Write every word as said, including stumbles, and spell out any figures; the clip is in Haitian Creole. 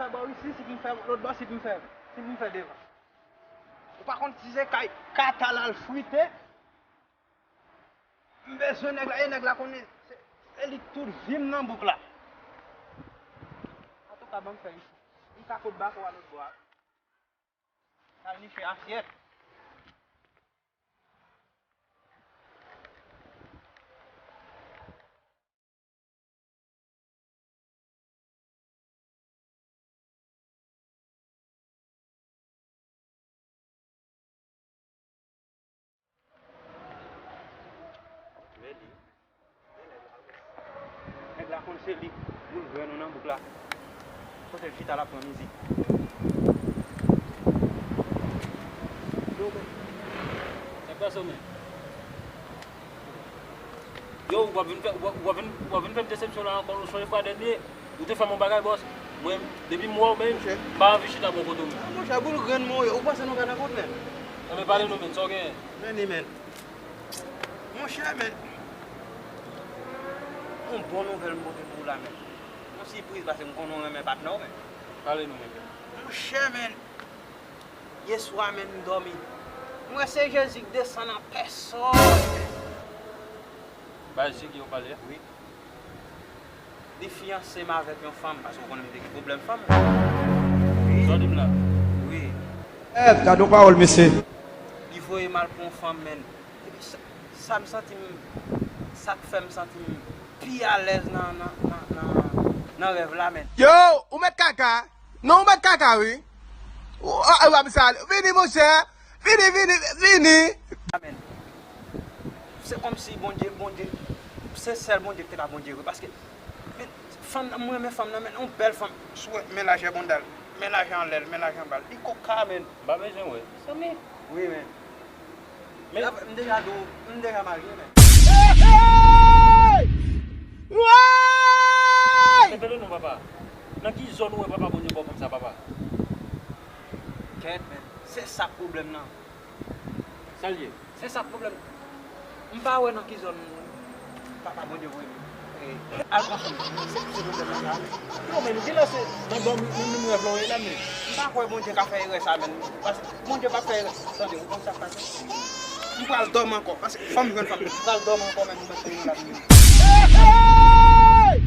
Fè bò isi, si pou m fè lòt bò, si pou m fè, si pou m fè devan. Ou pa konn si se kay katal al frite. M bezwen nèg la, e nèg la konnen se, se li k tout vi m nan bouk la. Antouka, ban m fè isi. M ka fout bako a lòt bò a. Al niche asyèt. Men li, nèg la konn se li boul grenn ou nan bouk la. Kote l chita l ap pran mizik. Yo, men. Nèg pase w, men. Yo, w ap vin fè, w ap, w ap vin, w ap vin fè m desepsyon la ankò. Ou sonje fwa dènye, ou te fè m yon bagay, bòs. Mwen, depi m wè w, men, m pa anvi chita bò kote w, men. Ah, monchè, boul grenn mwen, ou panse nou ka nan kont, men? Enben, pale non, men, sa w genyen? Men li, men. Monchè, men. Yon bon nouvèl m pote pou ou la, men. Yon sipriz, paske m konnen w renmen patnè w, men. Pale non, men. Monchè, men. Yè swa, men, m dòmi. M wè se Jezi k desann an pèsòn. Bay Jezi ki yo pale a? Wi. Li fiyanse m avèk yon fanm, paske w konnen m te gen pwoblèm fanm. Wi. Sa w di m la? Wi. Eh, gade yon pawòl, mesye. Li voye m al pou yon fanm, men. Epi sa, sa m santi m, sa k fè m santi m pi alèz nan, nan, nan, nan, nan rèv la, men. Yo, ou mèt kaka. Non, ou mèt kaka, wi. Ou, a, a, w ap sal. Vini, monchè. Vini, vini, vini. Amèn. Se kòmsi Bondye, Bondye, se sèl Bondye ki te ka Bondye vre. Paske, men, fanm nan, mwen renmen fanm nan, men, yon bèl fanm. Sou men lajè bonda l, men lajè anlè l, men lajè anba l. Li koka, men. M pa bezwen wè. Sanmi. Wi, men. Men m deja di w, m deja marye, men. Hey! Revele non, papa. Nan ki zòn ou wè papa Bondye ba w fanm sa, papa? Kèt, men. Se sa k pwoblèm nan. Sa l ye? Se sa k pwoblèm. M pa wè nan ki zòn papa Bondye voye m. E, al pran fanm nan. Se, se pwoblèm nan sa. Non, men, genlè se nan dòmi, nan menm rèv la w ye la, men. M pa kwè Bondye ka fè erè sa, men. Paske Bondye p ap fè erè. Tande, ou konn sa k pase? M pral dòmi ankò. Paske fò m jwenn fanm. M pral dòmi ankò, men, m mèt fè erè la, men. Hey!